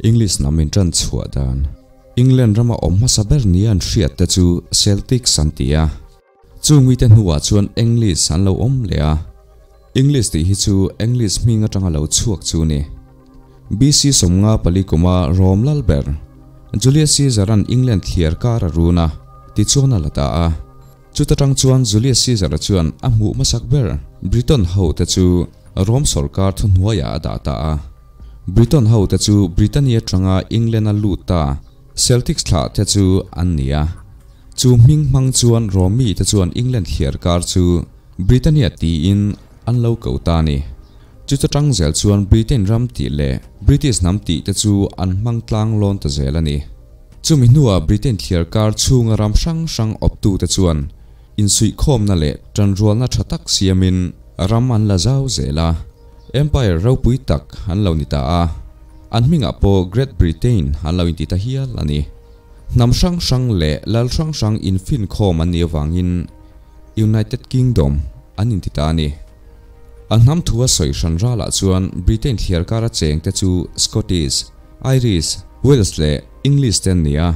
English hnam in tan chhuah dan. England rama awm hmasa ber nia an hriat te chu Celtics an ti a. Chung mite hnuah chuan English an lo awm leh a. English tih hi chu English hming atanga lo chhuak chu ni. BC 54 kuma Rome lal ber Julius Caesar an England thliar kar a run a, tichuan a la ta a. Chuta tang chuan Julius Caesar chuan a hmuh hmasak ber Briton ho te chu Rome sawrkar thuhnuaiah a dah ta a. Briton ho te chu Britannia atanga England a lut ta Celtics thlah te chu an ni a. Chu hming hmang chuan Rome mi te chuan England thliar kar chu Britannia tiin an lo ko ta a ni. Chuta tang zel chuan Britain ram tih leh British hnam tih te chu an hmang tlang lawn ta zel a ni. Chumi hnuah Britain thliar kar chhunga ram hrang hrang awptu te chuan insuihkhawmna leh tanrualna tha tak siamin ram an la zau zel a, Empire ropui tak an lo ni ta a, an hmingah pawh Great Britain an lo inti ta hial a ni. Hnam hrang hrang leh lal hrang hrang infinkhawm an nih avangin United Kingdom an inti ta a ni. An hnam thu a sawi hran ralah chuan Britain thliar kara cheng te chu Scottish, Irish, Wales leh English te an ni a.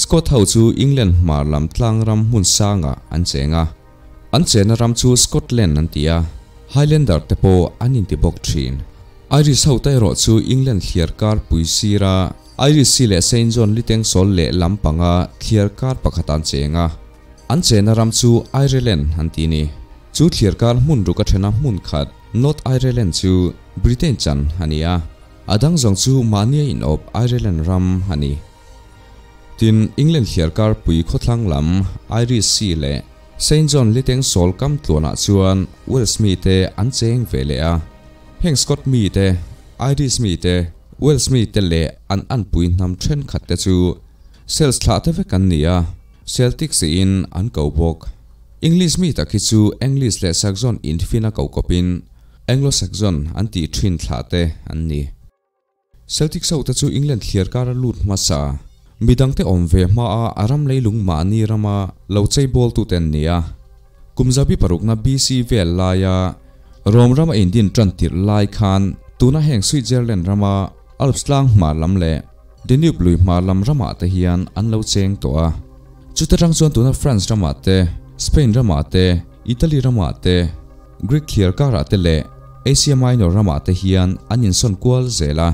Scot ho chu England hmar lam tlang ram hmun sangah an cheng a. An chenna ram chu Scotland an ti a, Highlander te pawh an inti bawk thin. Irish ho te erawh chu England thliar kar pui sira Irish Sea leh Saint John Litengsawl leh lam panga thliar kar pakhat an cheng a. An chenna ram chu Ireland an ti ni. Chu thliar kar hmun ruk a thena hmun khat North Ireland chu Britain chan a ni a, a dang zawng chu mahnia inawp Ireland ram a ni. Tin, England thliar kar pui khawthlang lam Irish Sea leh Saint John Litengsawl kam tluanah chuan Wales mite an cheng ve leh a. Heng Scot mite, Irish mite, Wales mite leh an anpui hnam thenkhat te chu Celts thlah te vek an ni a. Celtic siin an ko bawk. English mi tak hi chu English leh Saxon intfin a ko kawpin Anglo-Saxon an tih thin thlah te an ni. Celtic ho te chu England thliar kar a lut hmasa. Midangte awm ve hmaa a ram leilung mahni rama lo cheibawl tute an ni a. Kum zabi parukna BC vel laia Rome rama indin tan tirh lai khan tuna heng Switzerland rama Alps tlang hmar lam leh Danube lui hmar lam ramah te hian an lo cheng tawh a. Chuta tang chuan tuna France ramah te, Spain ramah te, Italy ramah te, Greek thliar karah te leh Asia Minor ramah te hian an insawn kual zel a.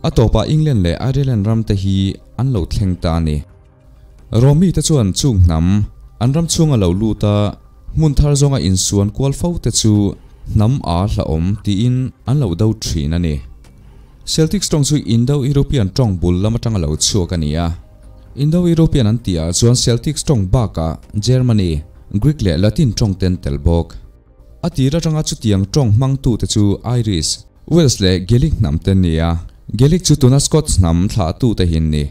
A tawpah England leh Ireland ram te hi an lo thleng ta a ni. Romi te chuan chung hnam an ram chhunga lo lut a, hmun thar zawnga insuan kual fo te chu hnam a hlauhawm tiin an lo do thin a ni. Celtic tawng chu Indo-European tawng bul lam atanga lo chhuak a ni a. Indo-European an tih ah chuan Celtic tawng bakah Germany, Greek leh Latin tawng te an tel bawk. A tir atanga chutiang tawng hmangtute chu Irish, Wales leh Gaelic hnam te an ni a. Gaelic chu tuna Scots hnam thlahtute hi an ni.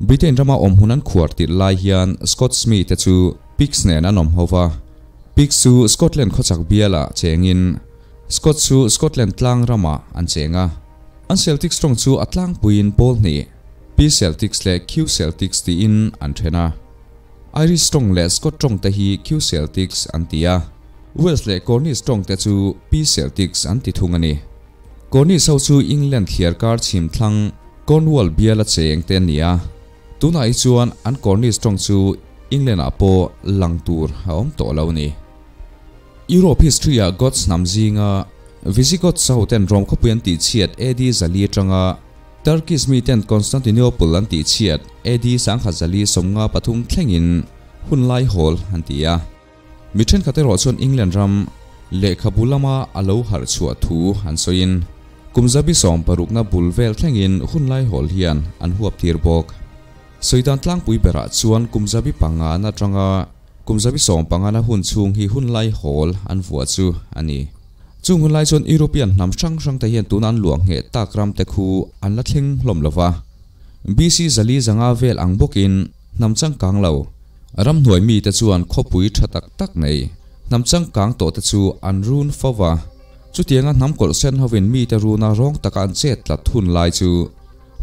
Britain rama awm hun an khuar tirh lai hian Scots mite chu Picts nen an awm ho va. Picts chu Scotland khawchak bialah chengin Scots chu Scotland tlang ramah an cheng a. An Celtics tawng chu a tlangpuiin pawl hnih, P Celtics leh Q Celtics tiin an then a. Irish tawng leh Scot tawng te hi Q Celtics an ti a, Wales leh Cornish tawng te chu P Celtics an ti thung a ni. Cornish ho chu England thliar kar chhim thlang Cornwall biala cheng te an ni a, tunah hi chuan an Cornish tawng chu England ah pawh lang tur a awm tawh lo a ni. Europe history ah Goths hnam zinga Visigoths ho ten Rome khawpui an tihchhiat AD zali atanga Turkish mi ten Constantinople an tihchhiat AD 1053 thlengin hun lai hawl an ti a. Mi thenkhat erawh chuan England ram lehkhabu lama a lo harh chhuah thu an sawiin kum zabi 60na bul vel thlengin hun lai hawl hian an huap tir bawk. Sawidan tlangpui berah chuan kum zabi pangana atanga kum zabi 15na hun chhung hi hun lai hawl an vuah chu a ni. Chung hun lai chuan European hnam hrang hrang te hian tuna an luah ngheh tak ram te khu an la thleng hlawm lo va. BC 400 vel ang bawkin hnam changkang lo ramhnuai mite chuan khawpui tha tak tak nei hnam changkang tawh te chu an run fo va. Chutianga hnam kawlh sen hovin mite runa rawng taka an chet tlat hun lai chu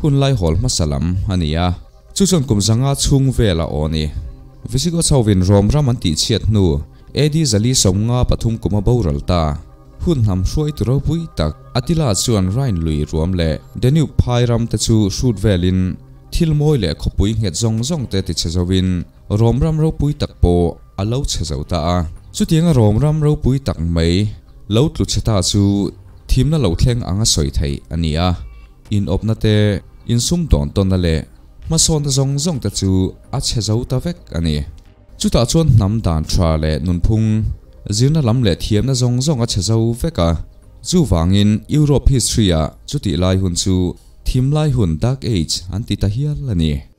hun lai hawl hmasa lam a ni a. Chu chuan kum 500 chhung vel a aw ni. Visigoths hovin Rom ram an tihchhiat hnu AD 453 kuma boral ta. Hun hnam hruaitu ropui tak Attila chuan Rhine lui ruam leh Danube phai ram te chu hrut velin thil mawi leh khawpui nghet zawng zawng te tichhe zovin Rom ram ropui tak pawh a lo chhe zo ta a. Chutianga Rom ram ropui tak mai lo tlu chhe ta chu thimna lo thleng anga sawi theih a ni a. Inawpna te, insumdawn tawnna leh hmasawnna zawng zawng te chu a chhe zo ta vek a ni. Chutah chuan hnam dan tha leh nunphung, zirna lam leh thiamna zawng zawng a chhe zo vek a. Chuvangin Europe history-ah chutih lai hun chu thim lai hun, Dark Age, an ti ta hial a ni.